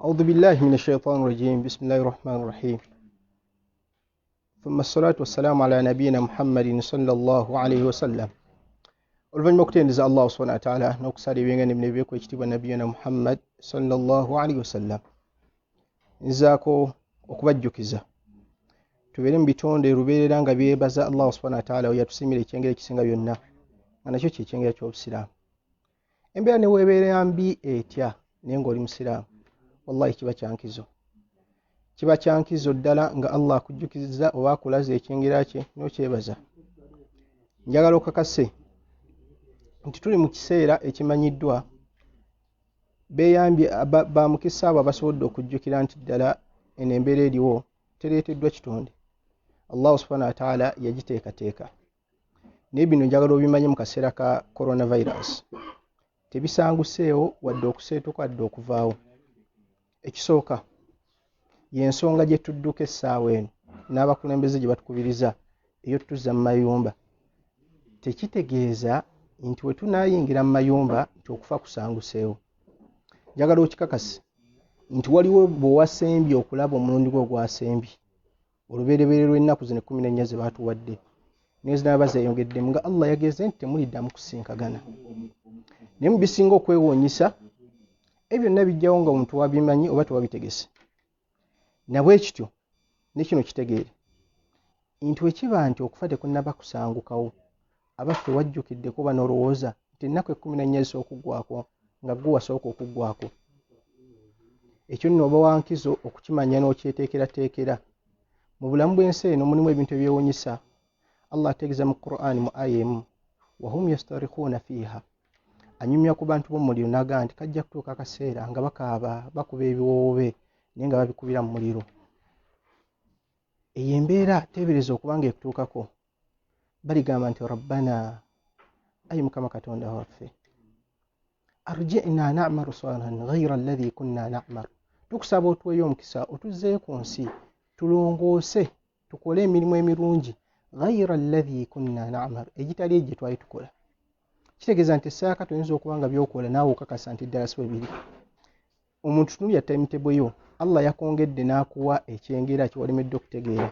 أعوذ بالله من الشيطان الرجيم بسم الله الرحمن الرحيم ثم الصلاة والسلام على نبينا محمد صلى الله عليه وسلم. Oluvannyuma okutendereza Allah subhanahu wa ta'ala n'okusala ebyengera n'ebibeeko ekitiibwa nabiyina Muhammad sallallahu alaihi wasallam, nzaako okubajjukiza tubeere mu bitonde lubeerera nga byebaza Allah subhanahu wa ta'ala yatusiimira ekyengera ekisinga byonna, nga nakyo kye kyengera ky'obusiraamu. Embeera ne weebeera mbi etya naye ng'oli musiraamu, wallahi kiba kyankizo, kiba kyankizo ddala nga Allah akujjukiza oba akulaza ekyengera kye n'okyebaza. Njagala okakase nti tuli mu kiseera ekimanyiddwa, beeyambye bamukisa abo abasobodde okujjukira nti ddala eno embeera eriwo tereeteddwa kitonde, Allah subhanahu wa ta'ala yagiteekateeka. Naye bino njagala obimanye mu kaseera ka coronavirus, tebisanguseewo wadde okuseetuka wadde okuvaawo. Ekisooka y'ensonga gye tudduka essaawa eno n'abakulembeze gye batukubiriza ey'otuzza mu mayumba. Tekitegeeza nti we tunaayingira mu mayumba nti okufa kusanguseewo. Njagala okikakase nti waliwo bw'owasembye okulaba omulundi gwo ogwasembye olubereberye lw'ennaku zino 14 ze baatuwadde, naye zinaaba zeeyongeddemu nga Allah yageze nti temuliddamu kusinkagana. Naye mu bisinga okwewuunyisa ebyo byonna bijjawo nga omuntu wabimanyi oba tewabitegese. Nabwe kityo ne kino kitegeere nti wekiba nti okufa tekunnaba kusangukawo, abaffe wajjukiddeko oba n'olowooza nti ennaku 14 zisooka okuggwako nga ggwe wasooka okuggwako. Ekyo nno oba wankizo okukimanya n'okyeteekerateekera. Mu bulamu bw'ensi eno mulimu ebintu ebyewuunyisa. Allah ategeeza mu Qur'an mu aya emu, wahum yastarikhuuna fiiha, anyumya ku bantu b'omuliro n'agamba nti kajja kutuuka akaseera nga bakaaba bakuba ebiwoobe naye nga babikubira mu muliro. Eyo embeera teebereza okuba nga ekutuukako, baligamba nti rabbana, ayi Mukama Katonda waffe, arji'na na'malu salihan ghayra alladhi kunna na'mal, tukusaba otuweeyo omukisa otuzzeeyo ku nsi tulongoose tukole emirimu emirungi, ghayra alladhi kunna na'mal, egitali egyo gye twali tukola. Kitegeeza nti essaaka toyinza okuba nga by'okola naawe okakasa nti ddala si bwe biri. Omuntu tunuulira timetable yo, Allah yakwongedde n'akuwa ekyengera kye walemedde okutegeera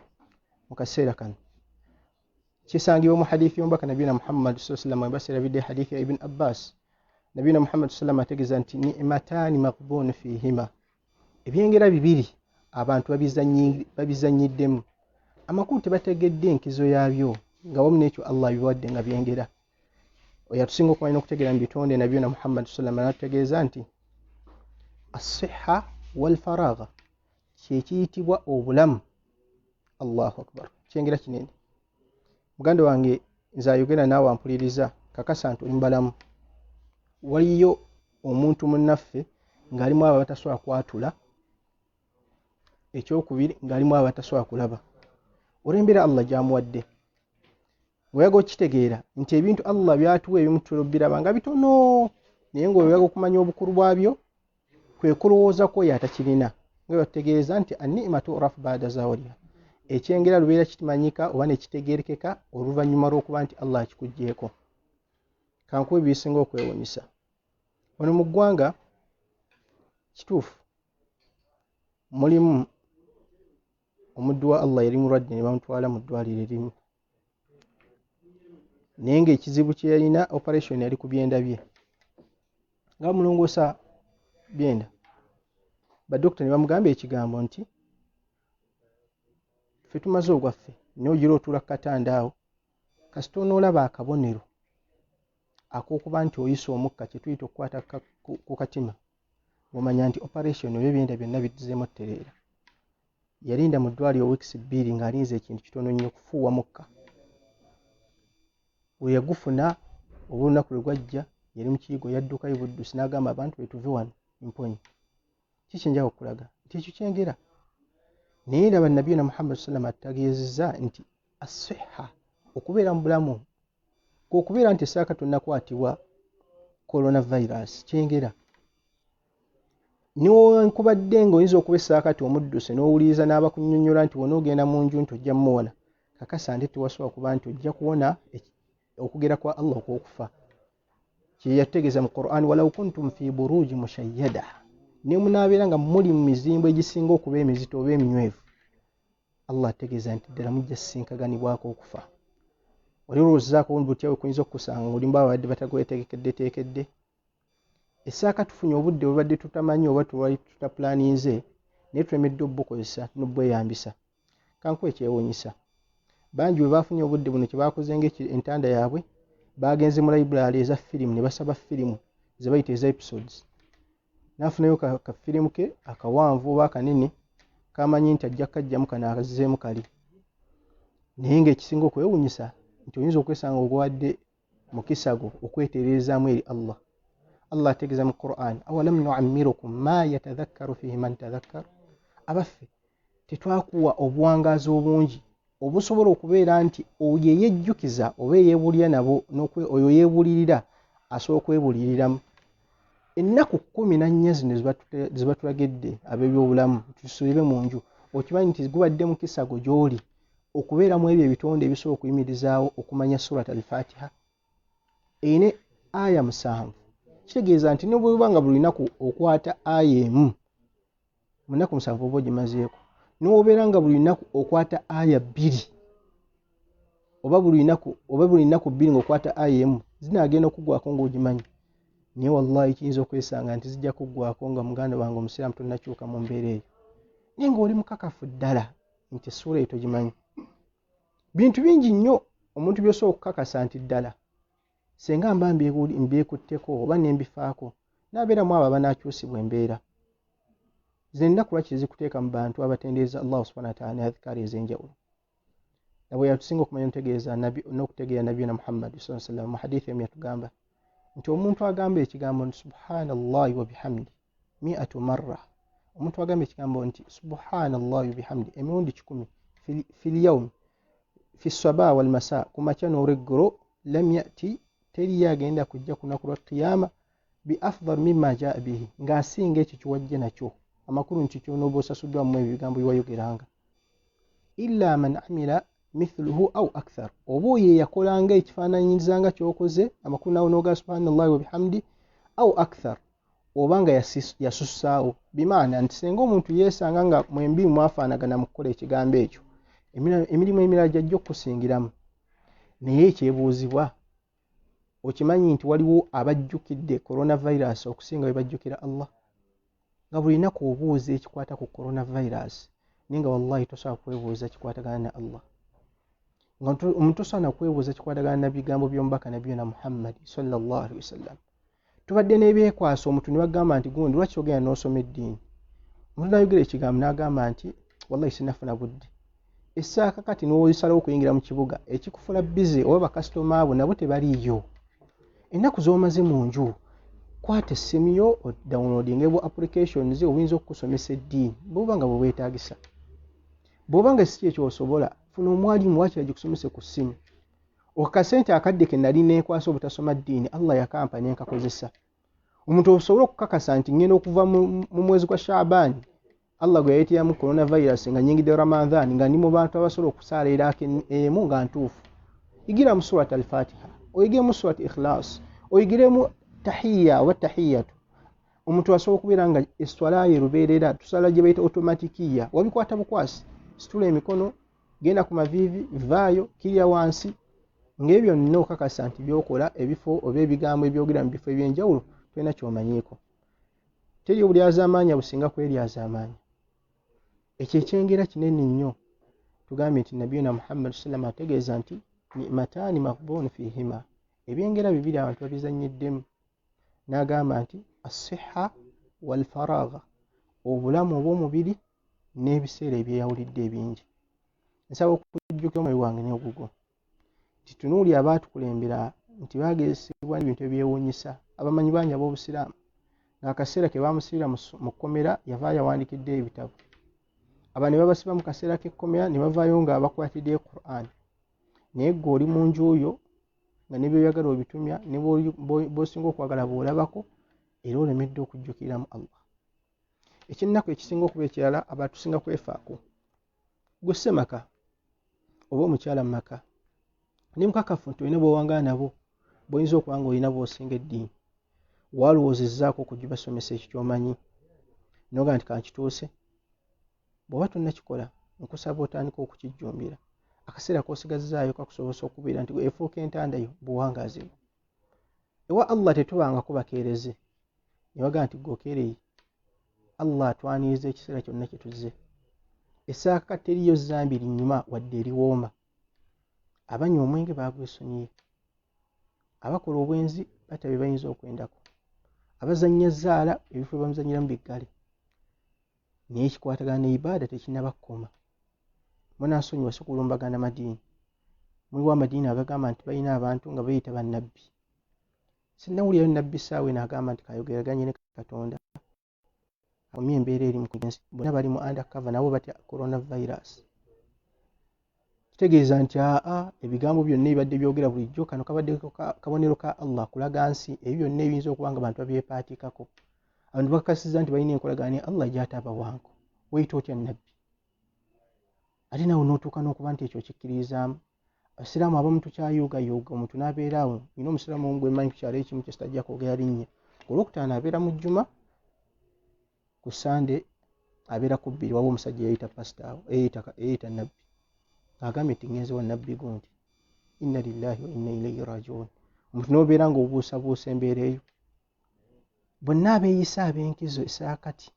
mu kaseera kano. Kisangibwa mu hadithi y'omubaka nabiyina Muhammad sallallahu alaihi wasallam, baserabidde hadithi ya Ibn Abbas. Nabiyina Muhammad sallallahu alaihi wasallam ategeeza nti ni'mataani maghbun fihima, ebyengera bibiri abantu babizannyiddemu, amakulu tebategedde enkizo yaabyo nga wamu n'ekyo Allah abiwadde nga byengera. Oyo atusinga okumanya n'okutegeera mu bitonde nabiyina Muhammad sallallahu alaihi wasallam n'atutegeeza nti as-sihha wal-faragha, kyekiyitibwa obulamu. Allahu akbar, kyengera kinene. Muganda wange nze ayogera naawe ampuliriza, kakasa nti oli mubalamu. Waliyo omuntu munnaffe ng'alimu abo abatasobola kwatula, ekyokubiri ng'alimu abo abatasobola kulaba olw'embeera Allah gy'amuwadde. Ng'oyaga okukitegeera nti ebintu Allah by'atuwa ebimu tulobiraba nga bitono, naye ng'oyaga okumanya obukulu bwabyo kwe kulowooza kw'oyo atakirina. Nga batutegeeza nti an-ni'ma tu'rafu ba'da zawaliha, ekyengera lubeera kimanyika oba ne kitegeerekeka oluvannyuma lw'okuba nti Allah akikuggyeeko. Kankuwe ebisinga okwewuunyisa. Wano mu ggwanga kituufu mulimu omuddu wa Allah yali mulwadde ne bamutwala mu ddwaliro erimu, naye ng'ekizibu kye yalina operation yali ku byenda bye, nga bamulongoosa byenda. Badokita ne bamugamba ekigambo nti ffe tumaze ogwaffe, naye ogira otuula ku katanda awo kasita onoolaba akabonero ak'okuba nti oyisa omukka kye tuyita okukwata ku katima, ng'omanya nti operation oba ebyenda byonna bizzeemu ttereera. Yalinda mu ddwaliro weeks 2 ng'alinze ekintu kitono nnyo okufuuwa mukka. We yagufuna oba olunaku lwe gwajja yali mu kiyigo, yaddukayo buddusi n'agamba abantu be tuve wano mponye. Kiki njagala okulaga nti ekyo kyengera. Naye ndaba nabiyina Muhammad sallallahu alaihi wasallam ategeezezza nti as-sihha, okubeera mu bulamu, okubeera nti essaaka tonnakwatibwa coronavirus kyengera. Newankubadde ng'oyinza okuba essaaka ti omudduse n'owuliriza n'abakunnyonnyola nti w'onoogenda mu nju nti ojja mmuwona, kakasa nti tewasobola kuba nti ojja kuwona okugera kwa Allah okw'okufa. Kyeyategeeza mu Qur'an, walau kuntum fi buruji mushayyada, ne munaabeera nga muli mu mizimbo egisinga okuba emizito oba eminywevu, Allah ategeeza nti ddala mujja sisinkaganibwako okufa. Oli olowoozaako butya bwe kuyinza okukusanga ng'olimba ababadde batakwetegekeddeteekedde? Essaaka tufunye obudde bwe badde tutamanyi oba twali tutapulaninze, naye tulemedde obukozesa n'obweyambisa. Kankuwe ekyewuunyisa, bangi bwe baafunye obudde buno kye baakoze ng'entanda yaabwe, bagenze mu library eza firimu ne basaba firimu ze bayita eza episodes, n'afunayo ka firimu ke akawanvu oba akanene kamanyi nti ajja kajjamu kano akazzeemu kali. Naye ng'ekisinga okwewuunyisa nti oyinza okwesanga ogwadde mukisa gwo okwetereezaamu eri Allah. Allah ategeeza mu Quran, awalam nuammirukum ma yatadhakkaru fihi man tadhakkar, abaffe tetwakuwa obuwangaazi obungi obusobola okubeera nti oyo eyejjukiza oba eyeebuulira nabo oyo yeebuulirira asobola okwebuuliriramu. Ennaku 14 zino zebatulagidde ab'ebyobulamu tusuubire mu nju, okimanyi nti gubadde mukisa gwo gy'oli okubeera mu ebyo ebitonde ebisobola okuyimirizaawo okumanya Surat Al-Fatiha eine aya 7. Kitegeeza nti ne bw'oba nga buli lunaku okwata aya emu mu nnaku 7 oba ogimazeeko, n'obeera nga buli lunaku okwata aya 2 oba buli lunaku oba buli nnaku 2 ng'okwata aya emu, zinaagenda okuggwako ng'ogimanyi. Naye wallahi kiyinza okwesanga nti zijja kuggwako nga muganda wange omusiraamu tonnakyuka mu mbeera eyo, naye ng'oli mukakafu ddala nti essuula eyo togimanyi. Bintu bingi nnyo omuntu by'osobola okukakasa nti ddala senga mba mbyekutteko oba ne mbifaako, n'abeeramu abo abanaakyusibwa embeera. Zino ennaku lwaki zikuteeka mu bantu abatendereza Allah subhanahu wa ta'ala ne adhikaari ez'enjawulo? Nabwe yatusinga okumanya n'okutegeeza n'okutegeera Nabiyuna Muhammad sallallahu alaihi wasallam mu hadithi emu yatugamba nti omuntu agamba ekigambo nti subhanallahi wa bihamdi mi'atu marra, omuntu agamba ekigambo nti subhanallahi wa bihamdi emirundi 100 fil yawm fi sabah wal masa, ku makya n'olweggulo, lam ya'ti, teriyo agenda kujja ku lunaku lwa Qiyama bi afdal mimma jaa bihi, ng'asinga ekyo kiwajja nakyo. Amakulu nti ky'onooba osasuddwamu ebyo ebigambo bye wayogeranga. Illa man amila mithluhu au akthar, oba oyo eyakolanga ekifaananyiriza nga ky'okoze, amakulu naawe n'ogamba subhanallahi wa bihamdi au akthar, oba nga yasussaawo. Bimaana nti singa omuntu yeesanga nga mwembi mwafaanagana mu kukola ekigambo ekyo, emirimu emirala gy'ajja okukusingiramu. Naye ekyebuuzibwa, okimanyi nti waliwo abajjukidde coronavirus okusinga bwe bajjukira Allah? Nga buli lunaku obuuza ekikwata ku coronavirus, naye nga wallahi tosobola kwebuuza kikwatagana ne Allah. Nga omuntu tosobola kwebuuza kikwatagana na bigambo by'omubaka Nabiyuna Muhammad sallallahu alaihi wasallam. Tubadde n'ebyekwasa omuntu ne bagamba nti gundi lwaki ogenda n'osoma eddiini? Omuntu n'ayogera ekigambo n'agamba nti wallahi sinnafuna budde. Essaaka kati n'osalawo okuyingira mu kibuga ekikufula bize oba bakasitoma abo nabo tebaliiyo. Ennaku z'omaze mu nju, kwata essimu yo odownloadinge bu applications obuyinza okukusomesa eddiini bw'oba nga bwe bwetaagisa. Bw'oba nga si ekyo osobola, funa omwalimu waakiri agikusomese ku ssimu. Okakase nti akadde ke nali neekwasa obutasoma ddiini Allah yakampa ne nkakozesa. Omuntu osobola okukakasa nti ngenda okuva mu mwezi gwa Shaaban Allah gwe yayitiramu coronavirus nga nnyingidde Ramadhan nga ndi mu bantu abasobola okusaala eraaka emu nga ntuufu. Yigira mu Surat Al-Fatiha, oyigiremu Surat Ikhlas, oyigiremu tahiyya oba tahiyatu. Omuntu asobola okubeera nga esswala ye lubeerera tusala gye bayita automatikiya, wabikwata bukwasi, situla emikono, genda ku maviivi, vaayo, kirya wansi, ng'ebyo byonna okakasa nti by'okola ebifo oba ebigambo ebyogera mu bifo eby'enjawulo tolina ky'omanyiiko. Teri obulyazaamaanya businga kweryazaamaanya. Ekyo ekyengera kinene nnyo. Tugambye nti Nabiyuna Muhammad sallam ategeeza nti ni'mataani maghbuun fiihima, ebyengera bibiri abantu babizannyiddemu. N'agamba nti as-siha wal-faragha, obulamu obw'omubiri n'ebiseera ebyeyawulidde ebingi. Nsaba okujjukira omwoyo wange n'ogugwo nti tunuuli abaatukulembera nti baagezesebwa n'ebintu ebyewuunyisa. Abamanyi bangi ab'obusiraamu ng'akaseera ke baamusibira mu kkomera yava yawandiikidde ebitabo. Aba ne babasiba mu kaseera k'ekkomera ne bavaayo nga bakwatiddeyo Qur'an. Naye ggwe oli mu nju yo nga ne by'oyagala obitumya ne bw'osinga okwagala bw'olabako, era olemedde okujjukiriramu Allah. Ekyennaku ekisinga okuba ekirala abantu tusinga kwefaako. Ggwe ssemaka oba omukyala mu maka, ndi mukakafu nti olina bw'owangaala nabo Bw'oyinza okuba ng'olina bw'osinga eddiini, walowoozezzaako okugibasomesa ekyo ky'omanyi, n'ogamba nti kankituuse. Bw'oba tonnakikola, nkusaba otandike okukijjumbira. Akaseera k'osigazzaayo kakusobozesa okubeera nti efuuka entanda yo buwangaazi bwo. Ewa Allah tetubangako bakeereze. Ne bagamba nti ggwe okeereye. Allah atwaniriza ekiseera kyonna kye tuzze. Essaaka teriiyo zzambi linyuma wadde eriwooma. Abanywa omwenge baagwesonyiye. Abakola obwenzi batya bye bayinza okwendako. Abazannya zzaala ebifo bye bamuzannyiramu biggale. Naye ekikwatagana ne ibaada tekinnaba kukoma. Munansonyiwa si kulumbagana madiini. Muliwo amadiini agagamba nti balina abantu nga beeyita bannabbi. Sinnawulirayo nnabbi ssaawa eno agamba nti kaayogeraganye ne Katonda akomye embeera eri mu nsi. Bonna bali mu undercover nabo batya coronavirus. Kitegeeza nti aa ebigambo byonna ebibadde byogera bulijjo kano kabadde kabonero ka Allah kulaga nsi ebyo byonna ebiyinza okuba nga abantu babyepaatiikako. Abantu bakakasizza nti balina enkolagana ne Allah gy'ataabawanko. Weeyita otya nnabbi? Ate naawe n'otuuka n'okuba nti ekyo okikkiririzaamu. Abasiraamu abamu tukyayuugayuuga omuntu n'abeera awo. Nina omusiraamu omu gwe mmanyi ku kyalo ekimu kye sitajja kwogera linnya. Ku Lwokutaano abeera mu Juma, ku Ssande abeera ku bbiri. Waliwo omusajja eyeeyita pasita awo, eyeeyita nnabbi. Ng'agambye nti ngenze wa nnabbi gundi. Inna lillahi wa inna ilayhi rajiun. Omuntu n'obeera ng'obuusabuusa embeera eyo. Bonna abeeyisa ab'enkizo esaakati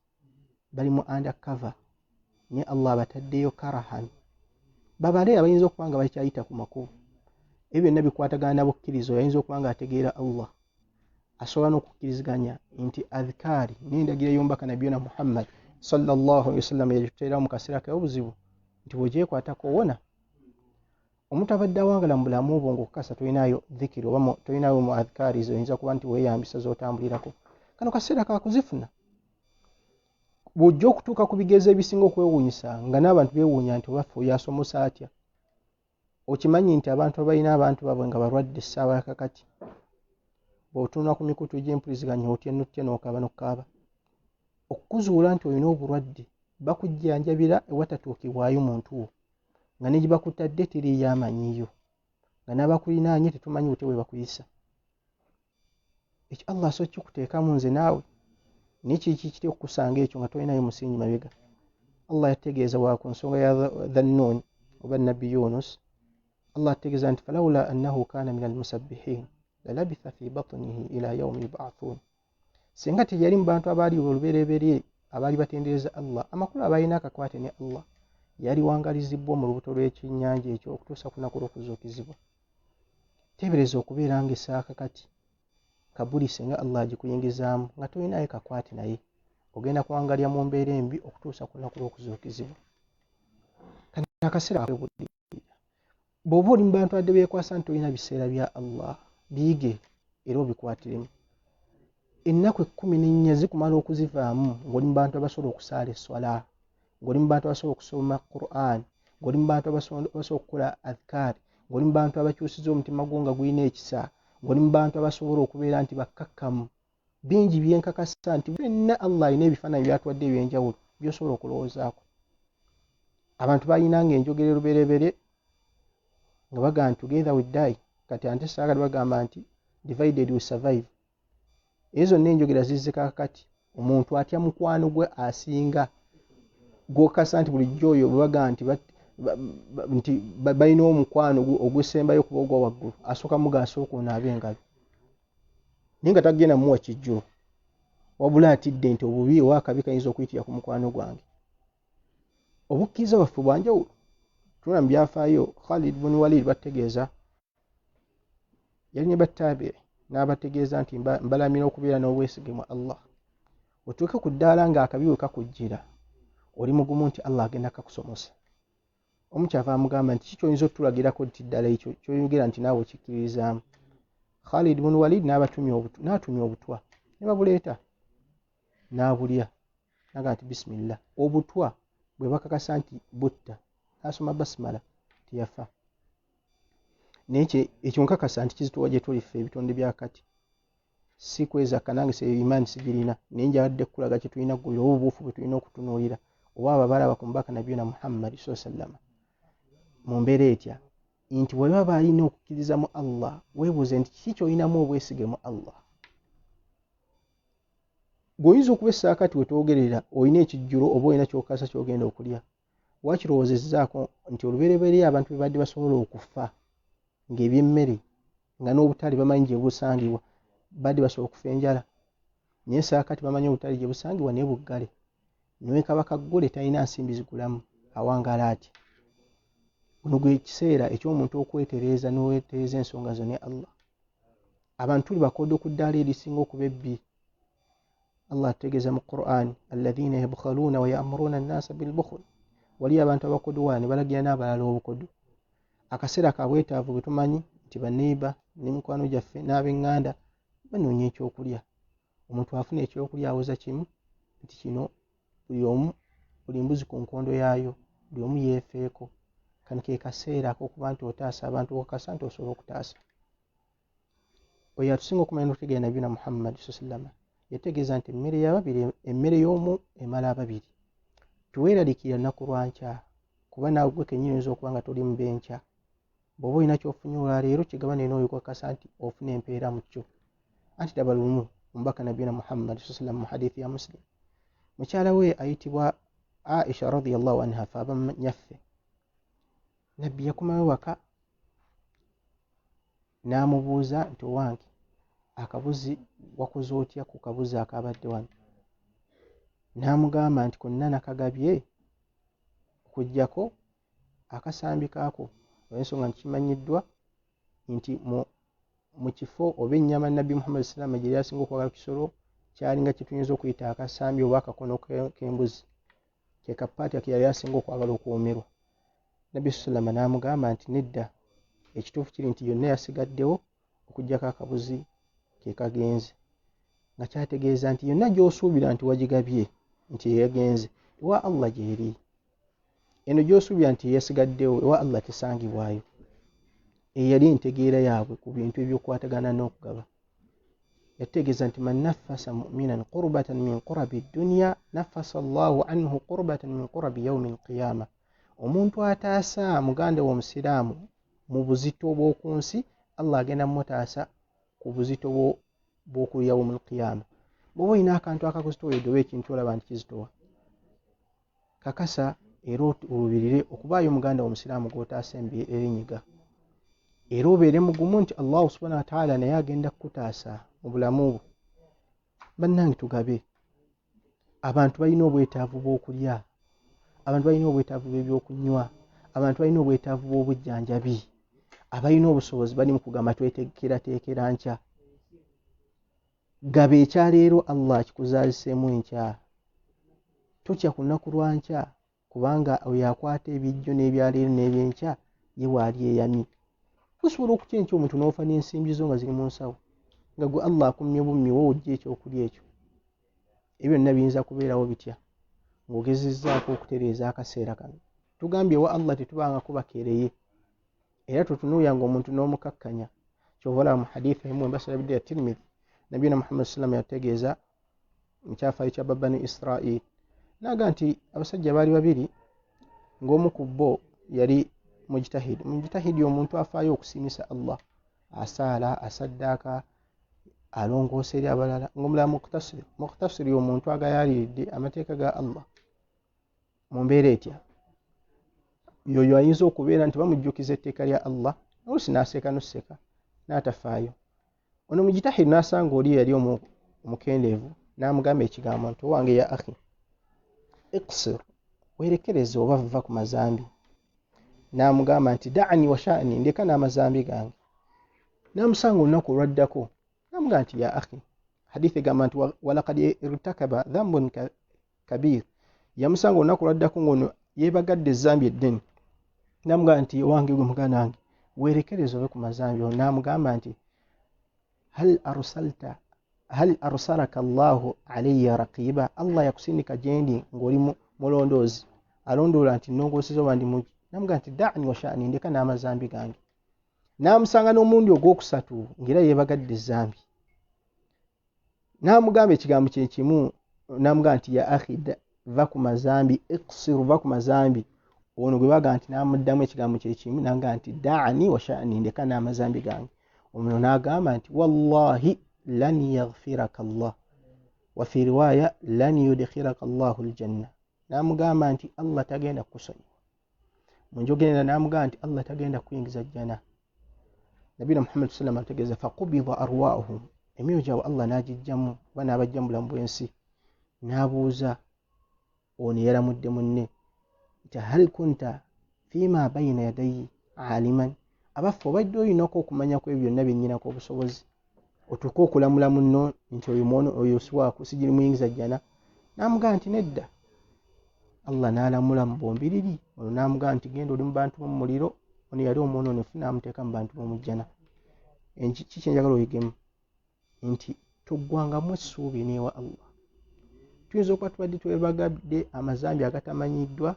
bali mu undercover, naye Allah abataddeyo karahan. Babale abayinza okuba nga bakyayita ku makubo. Ebyo byonna bikwatagana na bukkiriza. Oyo ayinza okuba ng'ategeera Allah asobola n'okukkiriziganya nti adhikaari n'endagiro ey'omubaka Nabiyuna Muhammad sallallahu alaihi wasallam yagituteerawo mu kaseera k'obuzibu nti bw'ogyekwatako owona. Omuntu abadde awangala mu bulamu bwo ng'okukasa tolinaayo dhikiri oba tolinaayo mu adhikaari z'oyinza kuba nti weeyambisa z'otambulirako, kano kaseera ka kuzifuna. Bw'ojja okutuuka ku bigezo ebisinga okwewuunyisa nga n'abantu beewuunya nti oba ffe oyo asomosa atya. Okimanyi nti abantu abalina abantu baabwe nga balwadde essaawa ya kakati, bw'otunula ku mikutu egy'empuliziganya otya n'otya n'okaaba n'okukaaba. Okukuzuula nti olina obulwadde bakujjanjabira ewatatuukibwayo muntu wo, nga ne gye bakutadde teriiyo amanyiyo, nga n'abakulinaanye tetumanyi butya bwe bakuyisa. Ekyo Allah asobola okukikuteekamu nze naawe, naye kiri kitya okukusanga ekyo nga tolinayo musingi mabega? Allah yategeeza wa ku nsonga ya Dhannun oba Nabbi Yunus, Allah ategeeza nti falawula annahu kaana min almusabbihin lalabitha fi batnihi ila yaumi yub'athun. Singa teyali mu bantu abaali olubereberye abaali batendereza Allah, amakulu abalina akakwate ne Allah, yali wangalizibbwa mu lubuto lw'ekyennyanja ekyo okutuusa ku lunaku lw'okuzuukizibwa. Teebereza okubeera ng'essaaka kati kabuli singa Allah agikuyingizaamu nga tolinayo kakwate naye, ogenda kuwangalira mu mbeera embi okutuusa ku lunaku lw'okuzuukizibwa. Kano akaseera kakwebulirira. Bw'oba oli mu bantu abadde beekwasa nti tolina biseera bya Allah, biyige era obikwatiremu. Ennaku 14 zikumala okuzivaamu ng'oli mu bantu abasobola okusaala esswala, ng'oli mu bantu abasobola okusoma Qur'an, ng'oli mu bantu abasobola okukola adhikaari, ng'oli mu bantu abakyusiza omutima gwo nga gulina ekisa, ng'oli mu bantu abasobola okubeera nti bakkakkamu. Bingi byenkakasa nti byonna Allah alina ebifaananyi by'atuwadde eby'enjawulo by'osobola okulowoozaako. Abantu balinanga enjogera erubereberye nga bagamba nti together we die, kati ate saakati bagamba nti divided we survive. Ezo zonna enjogera zizze kaakati. Omuntu atya mukwano gwe asinga gw'okakasa nti bulijjo oyo bwe bagamba nti nti balina omukwano ogusembayo kuba ogwa waggulu, asooka muga asooka onaabe engalo, naye nga tagenda muwa kijjulo, wabula atidde nti obubi oba akabi kayinza okuyitira ku mukwano gwange. Obukkiriza bwaffe bwa njawulo. Tunula mu byafaayo, Khalid bun Walid bategeeza yali ne battabi'i n'abategeeza nti mbalamira okubeera n'obwesige mu Allah. Otuuke ku ddaala ng'akabi we kakujjira, oli mugumu nti Allah agenda kakusomosa. Omu kyava amugamba nti kiki oyinza otulagirako nti ddala ekyo ky'oyogera nti naawe okikkiririzaamu. Khalid bun Walid n'atumya obutwa ne babuleeta n'abulya, n'agamba nti bisimillah. Obutwa bwe bakakasa nti butta, n'asoma basmala teyafa. Naye ekyo nkakasa nti kizitowa gye tuli ffe ebitonde bya kati. Si kwezakka nange se imaani sigirina, naye njagadde kukulaga kye tulina okugulira oba obubuufu bwe tulina okutunuulira oba abo abalaba ku mubaka Nabiyuna Muhammad sallallahu alaihi wasallam mu mbeera etya. Nti bwe baba balina okukkiriza mu Allah, weebuuze nti kiki ky'olinamu obwesige mu Allah. Gweoyinza okuba essaakati we twogerera olina ekijjulo oba olina kyokasa ky'ogenda okulya, wakirowoozezzaako nti olubereberye abantu be badde basobola okufa ng'ebyemmere nga n'obutale bamanyi gye busangibwa, badde basobola okufa enjala. Naye essaakati bamanyi obutale gye busangibwa naye buggale, naye kaba kaggule talina nsimbi zigulamu, awangaala atya? Guno gwe kiseera eky'omuntu okwetereeza n'owetereeza ensonga zo ne Allah. Abantu tuli bakodo ku ddaala erisinga okuba ebbi. Allah ategeeza mu Qur'an, alladhina yabkhaluna wa ya'muruna an-nasa bil-bukhl. Wali abantu abakodowa ne balagira n'abalala obukodo. Akaseera ka bwetaavu bwe tumanyi nti baneiba n'emikwano gyaffe n'ab'eŋŋanda banoonya ekyokulya. Omuntu afuna ekyokulya awoza kimu nti kino buli omu, buli mbuzi ku nkondo yaayo, buli omu yeefeeko. Kano ke kaseera ak'okuba nti otaasa abantu, okakasa nti osobola okutaasa. Oyo atusinga okumanya n'okutegeera Nabiyuna Muhammad sallallahu alaihi wasallam yategeeza nti emmere y'ababiri, emmere y'omu emala ababiri. Teweeraliikirira lunaku lwa nkya, kuba naawe gwe kennyini oyinza okuba nga toli mu b'enkya. Bw'oba olina ky'ofunye olwaleero kigabane n'oyo okakasa nti ofuna empeera mu kyo. Anti ddaba lumu omubaka Nabiyuna Muhammad sallallahu alaihi wasallam mu hadithi ya Muslim, mukyala we ayitibwa Aisha radhiyallahu anha, fe aba nnyaffe, Nabbi yakomawo waka n'amubuuza nti owange akabuzi wakoze otya ku kabuzi akabadde wano? N'amugamba nti konna nakagabye okuggyako akasambi kaako, olw'ensonga nti kimanyiddwa nti mu kifo oba ennyama Nabbi Muhammad sallallahu alaihi wasallam gye yali asinga okwagala ku kisolo kyalinga kye tuyinza okuyita akasambi oba akakono k'embuzi, ke kapaati ke yali asinga okwagala okuwoomerwa. Nabbi sallallahu alaihi wasallam n'amugamba nti nedda, ekituufu kiri nti yonna yasigaddewo okuggyako akabuzi ke kagenze, nga kyategeeza nti yonna gy'osuubira nti wagigabye nti eyagenze ewa Allah gy'eri, eno gy'osuubira nti eyasigaddewo ewa Allah tesangibwayo. Eyali entegeera yaabwe ku bintu ebyokukwatagana n'okugaba. Yategeeza nti man naffasa mu'minan qurbatan min qurabi dunya naffasa Allahu anhu qurbatan min qurabi yawmi al-qiyama. Omuntu ataasa muganda we omusiraamu mu buzito bw'oku nsi, Allah agenda mutaasa ku buzito bw'oku yawmul qiyama. Bw'oba olina akantu akakuzitooweredde oba ekintu olaba nti kizitowa, kakasa era olubirire okubaayo muganda wo omusiraamu gw'otaasa erinyiga, era obeere mugumu nti Allahu subhanahu wa ta'ala naye agenda kukutaasa mu bulamu bwo. Bannange tugabe. Abantu balina obwetaavu bw'okulya, abantu balina obwetaavu bw'ebyokunywa, abantu balina obwetaavu bw'obujjanjabi, abalina obusobozi bali mu kugamba tweteekerateekera nkya. Gaba ekyaleero Allah akikuzaaliseemu enkya. Totya ku lunaku lwa nkya, kubanga oyo akwata ebijjo n'ebyaleero n'ebyenkya ye waali eyamye. Osobola okutya enkya omuntu n'ofa n'ensimbi zo nga ziri mu nsawo, nga gwe Allah akummye bummi wo ojja ekyokulya ekyo. Ebyo byonna biyinza kubeerawo bitya ng'ogezezzaako okutereeza akaseera kano? Tugambye wa Allah tetubangako bakeereye, era totunuuyanga omuntu n'omukakkanya. Kyova olaba mu hadithi emu embasalabidde ya Tirmidhi, Nabiyuna Muhammad sallam yategeeza mu kyafaayo kya Bani Israil, n'agamba nti abasajja baali babiri ng'omu ku bo yali mujtahidi. Mujtahidi omuntu afaayo okusiimisa Allah, asaala, asaddaaka, alongoosa eri abalala. Ng'omulala muqtasir. Muqtasir omuntu agayaaliridde amateeka ga Allah mu mbeera etya? Yoyo ayinza okubeera nti bamujjukiza etteeka lya Allah oluusi n'aseeka n'osseka n'atafaayo. Ono mujtahidi n'asanga oli eyali omukendeevu n'amugamba ekigambo nti owange ya akhi iqsir, weerekereze oba vva ku mazambi. N'amugamba nti da'ani wa sha'ni, ndeka n'amazambi gange. N'amusanga olunaku olwaddako n'amugamba nti ya akhi, hadithi egamba nti walaqad irtakaba dhanbun kabir. Yamusanga olunaku olwaddako ng'ono yeebagadde ezzambi eddene. N'amugamba nti owange gwe muganda wange weerekereze ove ku mazambi. Ono n'amugamba nti hal arsalaka Allahu alayya raqiba, Allah yakusindika gye ndi ng'oli mulondoozi, alondoola nti nnongooseza oba ndi mugi. N'amugamba nti da'ani wa sha'ni, ndeka n'amazambi gange. N'amusanga n'omulundi ogwokusatu ng'era yeebagadde ezzambi. N'amugamba ekigambo kye kimu, n'amugamba nti ya akhi va ku mazambi, iqsir, va ku mazambi. Ono gwe bagamba nti n'amuddamu ekigambo kye kimu, n'agamba nti da'ani wa sha'ni, ndeka n'amazambi gange. Omuno n'agamba nti wallahi lan yaghfiraka Allah, wa fi riwaya lan yudkhiraka Allahu aljanna. N'amugamba nti Allah tagenda kukusonyiwa. Mu njogera n'amugamba nti Allah tagenda kuyingiza jjana. Nabbi Muhammad sallallahu alayhi wasallam ategeeza faqubida arwaahum, emyoyo gyabwe Allah n'agijjamu oba n'abajja mu bulamu bw'ensi. N'abuuza ono yalamudde munne nti hal kunta fima bayina yadayi aliman, abaffe obadde olinako okumanya ku ebyo byonna bye nnyinako obusobozi otuuke okulamula munno nti oyo mwono oyo siwaako sigirimuyingiza jjana? N'amugamba nti nedda. Allah n'alamula mu bombiriri. Ono n'amugamba nti genda oli mu bantu b'omu muliro, ono yali omwononefu n'amuteeka mu bantu b'omu jjana. Kiki kye njagala oyigemu? Nti toggwangamu essuubi n'ewa Allah. Tuyinza okuba tubadde twebagadde amazambi agatamanyiddwa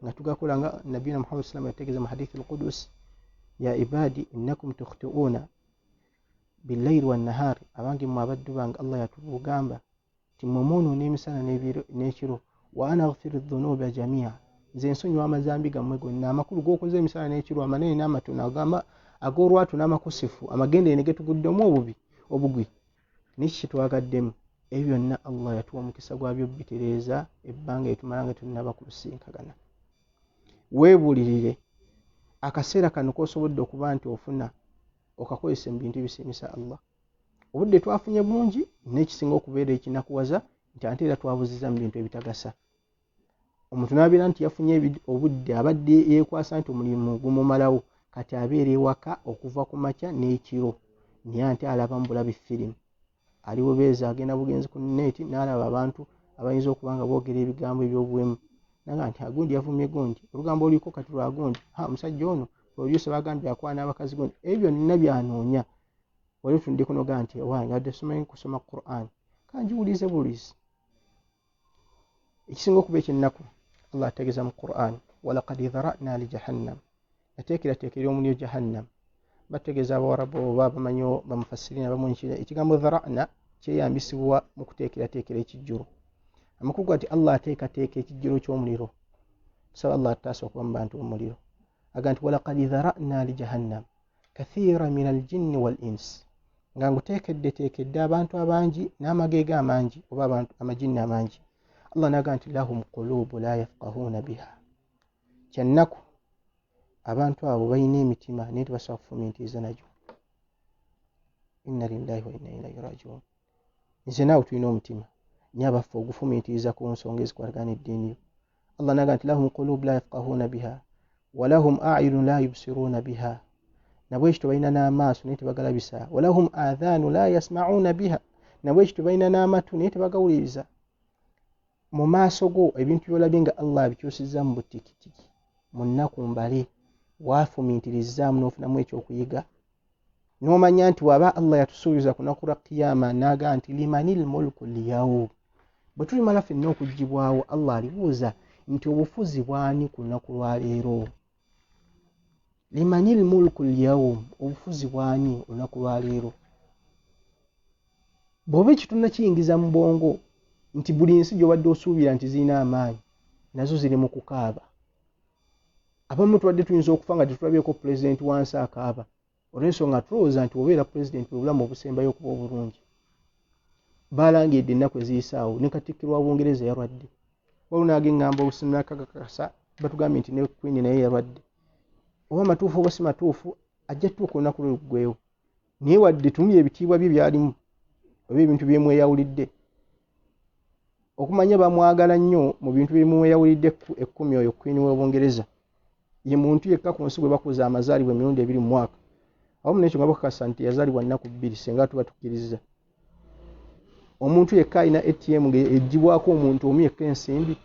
nga tugakola, nga Nabbi Muhammad sallallahu alayhi wasallam yategeeza mu hadithi al-Qudus, ya ibadi innakum tukhti'una bil-layli wan-nahari, abange mmwe abaddu bange Allah yatugamba nti mmwe mwonoona emisana n'ekiro, wa ana aghfiru dhunuba jami'a, nze nsonyiwa amazambi gammwe gonna. Amakulu g'okoze emisana n'ekiro amanene n'amatono, agamba ag'olwatu n'amakusifu, amagendere ne getuguddemu obubi obugwi, neki kyetwagaddemu, ebyo byonna Allah yatuwa omukisa gwabyo bitereeza ebbanga etumala nga tunnaba kusinkagana. Weebuulirire akaseera kano k'osobodde okuba nti ofuna okakozesa mu bintu ebisiimisa Allah. Obudde twafunye bungi, n'ekisinga okubeera ekinakuwaza nti ate era twabuzizza mu bintu ebitagasa. Omuntu n'abeera nti yafunye obudde, abadde yeekwasa nti omulimu gumumalawo, kati abeera ewaka okuva ku makya n'ekiro, naye ate alaba mu bulabi firimu. Ali bubeezi agenda bugenzi ku neeti n'alaba abantu abayinza okuba nga boogera ebigambo eby'obuwemu, naga nti agundi yavumye gundi, olugambo oluliko kati lwa gundi, ha omusajja ono producer bagambye akwana abakazi gundi, ebyo byonna byanoonya. Wali otundde kunoga nti owange adde simanyi kusoma Qur'an, kanjiwulize bulizi. Ekisinga okuba ekyennaku, Allah ategeeza mu Qur'an, walaqad dhara'na li jahannam, yateekerateekera omuliro jahannam. Bategeeza abawarabu oba abamanyi bamufassirina abamu ekigambo dhara'na kyeyambisibwa mu kuteekerateekera ekijjulo. Amakulu ga nti Allah ateekateeka ekijjulo ky'omuliro. Tusaba Allah atutaase okuba mu bantu b'omuliro. Agamba nti walaqad dhara'na li jahannam kathiira min al-jinni wal-ins, nga nguteekeddeteekedde abantu abangi n'amageega amangi oba abantu amajinni amangi. Allah n'agamba nti lahum qulubu la yafqahuuna biha, kyannaku abantu abo balina emitima naye tebasobola kufumiitiriza nagyo. Inna lillahi wa inna ilayhi rajiun. Nze naawe tulina omutima naye abaffe ogufumiitiriza ku nsonga ezikwatagana n'eddiini yo. Allah n'agamba nti lahum qulubu la yafqahuuna biha wa lahum a'yunun la yubsiruuna biha, nabwekityo balina n'amaaso naye tebagalabisa, wa lahum adhaanu la yasma'uuna biha, nabwekityo balina n'amatu naye tebagawuliriza. Mu maaso go ebintu by'olabye nga Allah abikyusizza mu butikitiki mu nnaku mbale, waafumiitirizzaamu n'ofunamu ekyokuyiga, n'omanya nti bw'aba Allah yatusuubiza ku lunaku lwa Kiyama n'agamba nti limanil mulku lyawm, bwe tulimala ffenna okuggyibwawo Allah alibuuza nti obufuzi bw'ani ku lunaku lwa leero? Limanil mulku lyawm, obufuzi bw'ani olunaku lwa leero? Bw'oba ekyo tonnakiyingiza mu bwongo nti buli nsi gy'obadde osuubira nti zirina amaanyi nazo ziri mu kukaaba. Abamu tubadde tuyinza okufa nga tetulabyeko pulezidenti wansi akaaba, olw'ensonga tulowooza nti obeera pulezidenti bwe bulamu obusembayo okuba obulungi. Baalangiridde ennaku eziyisaawo ne Katikkiro wa Bungereza yalwadde, waliwo n'ag'eŋŋambo obusinnakakakasa batugambye nti ne Queen naye yalwadde. Oba matuufu oba si matuufu, ajja tutuuka olunaku lwe luggwewo, naye wadde tumye ebitiibwa bye byalimu oba ebintu byemweyawulidde, okumanya bamwagala nnyo mu bintu byemweyawulidde ekkumi. Oyo Queen wa Bungereza ye muntu yekka ku nsi gwe bakuza amazaalibwa emirundi ebiri mu mwaka, awamu n'ekyo nga bakakasa nti yazaalibwa nnaku bbiri singa tuba tukkiriza. Omuntu yekka alina ATM ng'eggyibwako omuntu omu yekka ensimbi,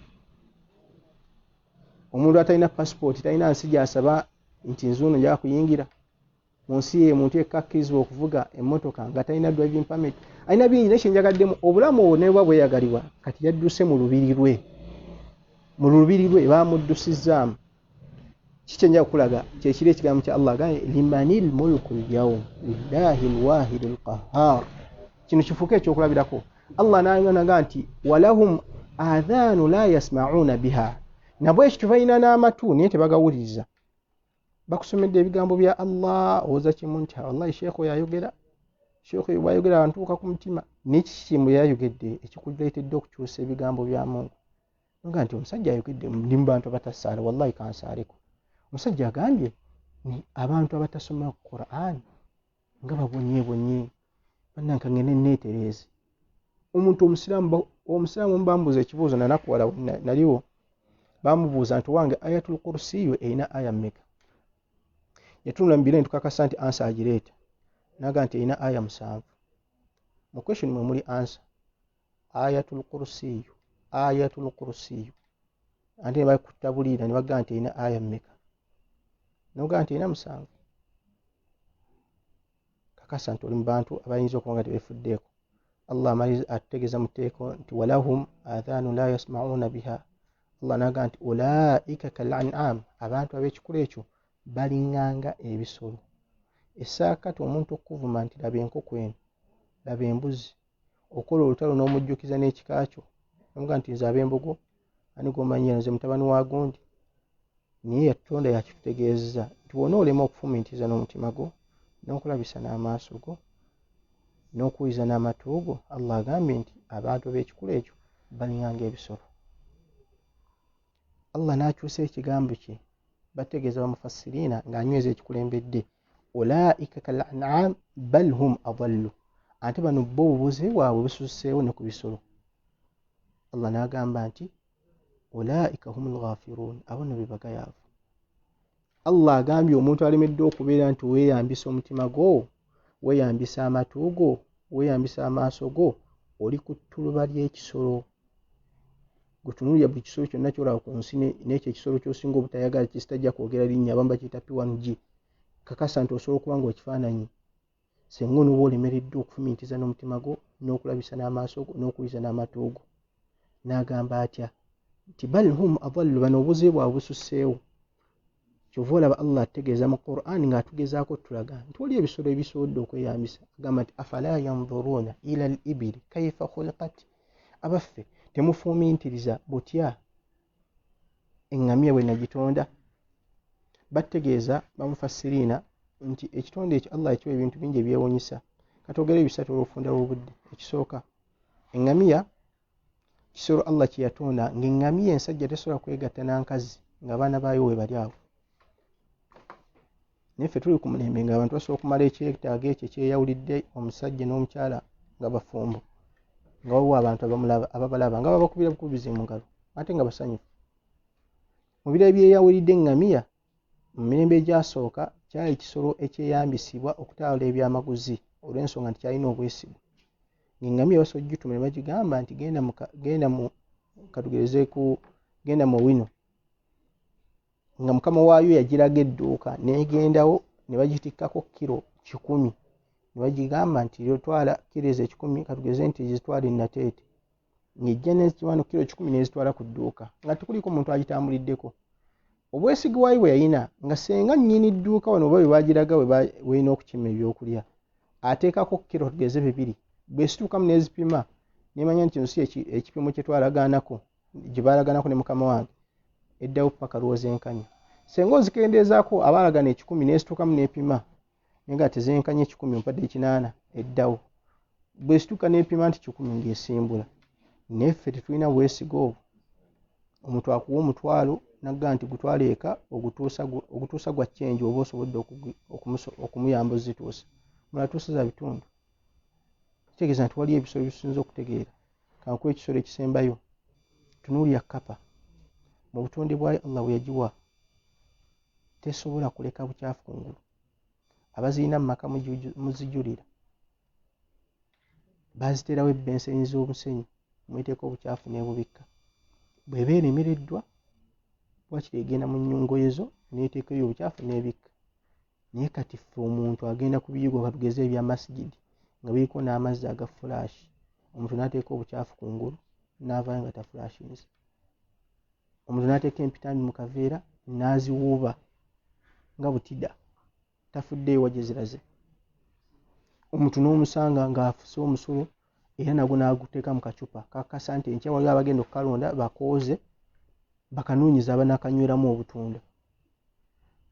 omuntu atalina pasipooti talina nsi gy'asaba nti nzuuno njagala kuyingira mu nsi ye, omuntu yekka akkirizibwa okuvuga emmotoka nga talina driving permit, alina bingi. Naye kye njagaddemu obulamu obwo ne buba bweyagalibwa, kati yadduse mu lubiri lwe, mu lubiri lwe baamuddusizaamu. Kiki kye njagala okulaga kyekiri ekigambo kya Allah agambye limanil mulku lyawm lillahi lwahidu lqahhar. Kino kifuuke ekyokulabirako. Allah n'agamba nti walahum adhaanu la yasma'uuna biha, Nabwe ekyo balina n'amatu naye tebagawuliriza. Bakusomedde ebigambo bya Allah, owoza kimu nti wallahi sheekh oyo ayogera, sheekh oyo bw'ayogera antuuka ku mutima. Naye kiki kimu yayogedde ekikuleetedde okukyusa ebigambo bya Mungu? Nga nti omusajja ayogedde ndi mu bantu abatasaala, wallahi kansaaleko. Omusajja agambye ni abantu abatasoma Quran nga babonyeebonye, bannange ngende neetereeze. Omuntu omusiraamu bambuuza ekibuuzo nanakuwala naliwo, bamubuuza nti wange ayatul kursiyo erina aya mmeka? Yatunula mu biro ne tukakasa nti ansa agireeta, naga nti erina aya 7. Mu question mwe muli ansa ayatul kursiyo, ayatul kursiyo, ate ne bakutabuliira ne bagamba nti erina aya mmeka? Noga nti erina 7. Kakasa nti oli mu bantu abayinza okuba nga tebefuddeeko. Allah amaliza atutegeeza mu tteeko nti walahum adhanu la yasma'una biha. Allah n'agamba nti ulaika kal an'am, abantu ab'ekikula ekyo balinganga ebisolo. Essaakati omuntu okuvuma nti laba enkoko eno, laba embuzi, okola olutalo n'omujjukiza n'ekika kyo, n'omugamba nti nze ab'embogo ani gw'omanyi nze mutabani wa gundi. Naye yatutonda yakitutegeeza nti bw'ona olema okufumiitiriza n'omutima gwo, n'okulabisa n'amaaso go, n'okuwuliza n'amatu go, Allah agambye nti abantu b'ekikula ekyo balinganga ebisolo. Allah n'akyusa ekigambo kye, bategeeza bamufassiriina ng'anyweza ekikulembedde, ulaika kal an'am bal hum adallu, ate bano bo obubuze bwabwe bususeewo ne ku bisolo. Allah n'agamba nti ulaika humul ghafirun, abo nno be bagayaavu. Allah agambye omuntu alemeddwa okubeera nti weeyambisa omutima gwo, weeyambisa amatu go, weeyambisa amaaso go, oli ku ttuluba ly'ekisolo. Gwe tunuulira buli kisolo kyonna ky'olaba ku nsi n'ekyo ekisolo ky'osinga obutayagala kisitajja kwogera linnya, abamu bakiyita P1G. Kakasa nti osobola okuba ng'okifaananyi singa onooba olemereddwa okufumiitiriza n'omutima gwo, n'okulabisa n'amaaso go, n'okuwuliza n'amatu go. N'agamba atya nti bal hum adallu, bano obuzibu bwabwe bususseewo. Kyova olaba Allah ategeeza mu Qur'an ng'atugezaako tulaga nti waliwo ebisolo ebisobodde okweyambisa. Agamba nti afala yanzuruuna ila al-ibili kaifa khuliqat, abaffe temufumiitiriza butya eŋŋamiya bwe nagitonda. Bategeeza bamufassiriina nti ekitonde ekyo Allah yakiwa ebintu bingi ebyewuunyisa. Katwogere ebisatu olw'okufunda lw'obudde. Ekisooka, eŋŋamiya kisolo Allah kye yatonda ng'eŋŋamiya ensajja tesobola kwegatta na nkazi ng'abaana baayo we bali awo. Naye ffe tuli ku mulembe ng'abantu basobola okumala ekyetaago ekyo ekyeyawulidde omusajja n'omukyala nga bafumbo, nga waliwo abantu ababalaba nga babakubira bukubizi mu ngalo ate nga basanyufu. Mu biro ebyeyawulidde eŋŋamiya mu mirembe egyasooka kyali kisolo ekyeyambisibwa okutawula ebyamaguzi olw'ensonga nti kyalina obwesigwa. Ng'eŋŋamiya basobola okugituma ne bagigamba nti genda mu wino, nga mukama waayo yagiraga edduuka n'egendawo ne bagitikkako kiro 100 ne bagigamba nti twala kiro ezo 100, katugeze nti zitwale Nateete, ng'ejja n'eziwano kiro 100 n'ezitwala ku dduuka nga tekuliiko muntu agitambuliddeko. Obwesige bwayo bwe yalina nga senga nnyini dduuka wano oba bwe bagiraga weerina okukima ebyokulya, ateekako kiro tugeze 2, bw'esituukamu n'ezipima n'emanya nti kino si ekipimo kye twalagaanako, gye baalaganako ne mukama wange, eddawo paka lw'ozenkanya. Senga ozikendeezaako abaalagana 100 n'esituukamu n'epima naye nga tezenkanya 100, ompadde 8, eddawo. Bw'esituuka n'epima nti 100 ng'esimbula. Naye ffe tetulina bwesige obwo. Omuntu akuwa omutwalo n'agamba nti gutwale eka ogutuusa gwa change oba osobodde okumuyamba ozituusa. Omulala atuusa za bitundu. Kitegeeza nti waliyo ebisolo ebisinza okutegeera. Kankuwe ekisolo ekisembayo. Tunuulira kkapa. Mu butonde bwayo Allah bwe yagiwa tesobola kuleka bukyafu kungulu. Abazirina mu maka muzijulira. Baziteerawo ebbenseni z'omusenyu mweteeka obukyafu n'ebubikka. Bw'eba eremereddwa wakiri egenda mu nnyungoye zo n'eteekayo obukyafu n'ebikka. Naye kati ffe omuntu agenda ku biyigo katugeze ebya masigidi nga biriko n'amazzi aga fulashi, omuntu n'ateeka obukyafu kungulu n'avaayo nga tafulashinze. Omuntu n'ateeka empitambi mu kaveera n'aziwuuba nga butida, tafuddeeyo wa gye ziraze. Omuntu n'omusanga ng'afuse omusulo era nagwo n'aguteeka mu kacupa kakasa nti enkya waliwo abagenda okukalonda bakooze Bakanoonyeza abanakanyweramu obutunda.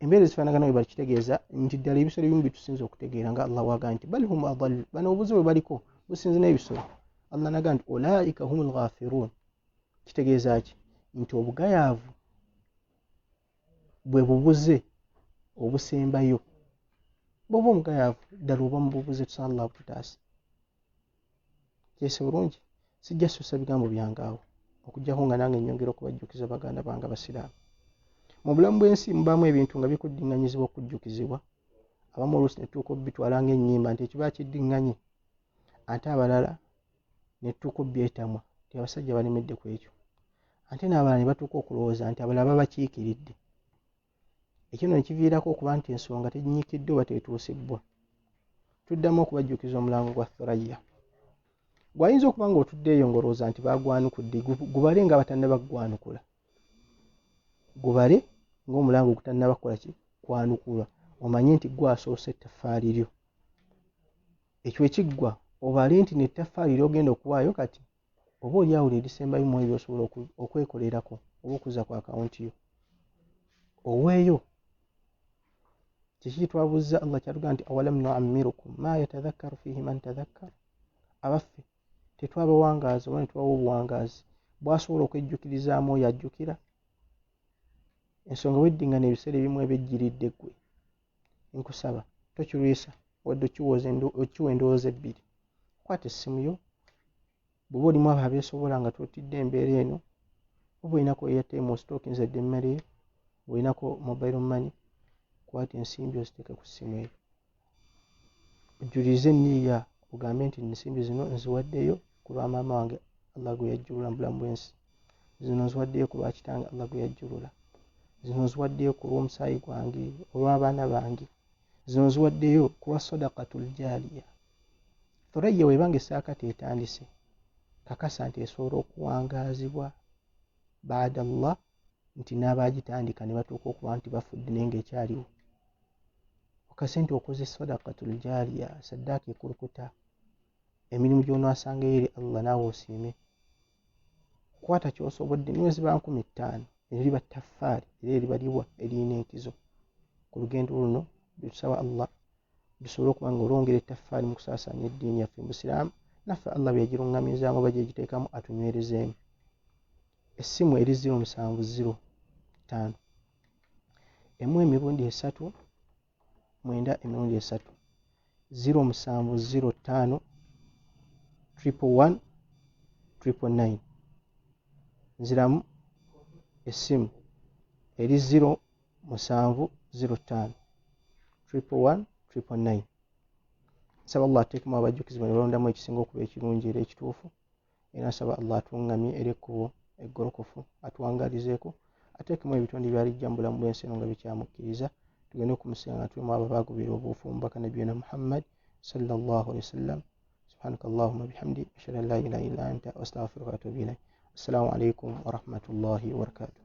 Embeera ezifaanagana bwe bakitegeeza nti ddala ebisolo ebimu bitusinza okutegeera, nga Allah wagamba nti bal hum adall, bano obuze bwe baliko businze n'ebisolo. Allah n'agamba nti ulaika humul ghafiruun. Kitegeeza ki? Nti obugayaavu bwe bubuze obusembayo. Bw'oba omugayaavu ddala oba mu bubuze, tusaba Allah bututaase. Kyese bulungi, sijja susa bigambo byange awo okuggyako nga nange nnyongera okubajjukiza baganda bange abasiraamu. Mu bulamu bw'ensi mubaamu ebintu nga bikuddiŋŋanyizibwa okujjukizibwa, abamu oluusi ne tutuuka obbitwala ng'ennyimba nti ekiba kiddiŋŋanye, ate abalala ne tutuuka obbyetamwa nti abasajja balemedde ku ekyo, ate n'abalala ne batuuka okulowooza nti abalala babakiikiridde. Ekyo nno ne kiviirako okuba nti ensonga tenyikiddwa oba tetuusibbwa. Tuddamu okubajjukiza omulango gwa Thuraya. Gw'ayinza okuba ng'otudde eyo ng'olowooza nti baagwanukudde, gubale nga batannaba kugwanukula, gubale ng'omulango gutannaba kukola ki? Kwanukulwa, omanye nti gwe asoose ettaffaali lyo. Ekyo ekiggwa obale nti n'ettaffaali ly'ogenda okuwaayo kati oba oli awo lye lisembayo mu ebyo by'osobola okwekolerako oba okuzza ku akawunti yo, oweeyo. Kiki kye twabuuzza Allah ky'atugamba nti awalam nuammirukum ma yatadhakkaru fiihi man tadhakkar, abaffe tetwabawangaaza oba ne tubawa obuwangaazi bw'asobola okwejjukirizaamu oyo ajjukira? Ensonga weddingana ebiseera ebimu eba ejjiridde ggwe. Nkusaba tokirwisa wadde okiwa endowooza ebbiri. Kwata essimu yo, bw'oba olimu abo abeesobola nga totidde embeera eno, oba olinako airtime ositookinze dda emmere yo, olinako mobile money, kwata ensimbi oziteeke ku ssimu eyo, ojjulize enniya, ogambe nti ensimbi zino nziwaddeyo ku lwa maama wange Allah gwe yajjulula mu bulamu bw'ensi, zino nziwaddeyo ku lwa kitange Allah gwe yajjulula, zino nziwaddeyo ku lw'omusaayi gwange, olw'abaana bange, zino nziwaddeyo ku lwa sadaqatul jaaliya. Thuraya bw'eba nga essaakati etandise, kakasa nti esobola okuwangaazibwa baada Allah, nti n'abaagitandika ne batuuka okuba nti bafudde naye ng'ekyaliwo. Okase nti okoze sadaqatul jaaliya, saddaaka ekulukuta, emirimu gy'onaasangayo eri Allah naawe osiime. Kwata ky'osobodde, niwe ziba 5000, eryo liba ttaffaali era eribalibwa eririna enkizo ku lugendo luno. Tusaba Allah tusobole okuba nga olwongera ettaffaali mu kusaasaanya eddiini yaffe mu Busiraamu, naffe Allah bwe yagiruŋŋamizaamu oba gyegiteekamu atunywerezeemu. Essimu eri 0705 emu emirundi esatu mwenda emirundi esatu, 0705 111 999. Nziramu essimu eri 0705 111 999. Nsaba Allah ateekemu abajjukizibwa ne balondamu ekisinga okuba ekirungi era ekituufu, era nsaba Allah atuŋŋamye era ekkubo eggolokofu atuwangaalizeeko, ateekemu ebitonde byalijja mu bulamu bw'ensi eno nga bikyamukkiriza, tugende okumusinga nga tulimu abo abaagobera obuufu omubaka Nabiyuna Muhammad sallallahu alaihi wasallam. Subhanaka Allahumma bihamdi ashhadu an la ilaha illa anta astaghfiruka wa atubu ilayk. Assalamu alaikum wa rahmatullahi wa barakatuh.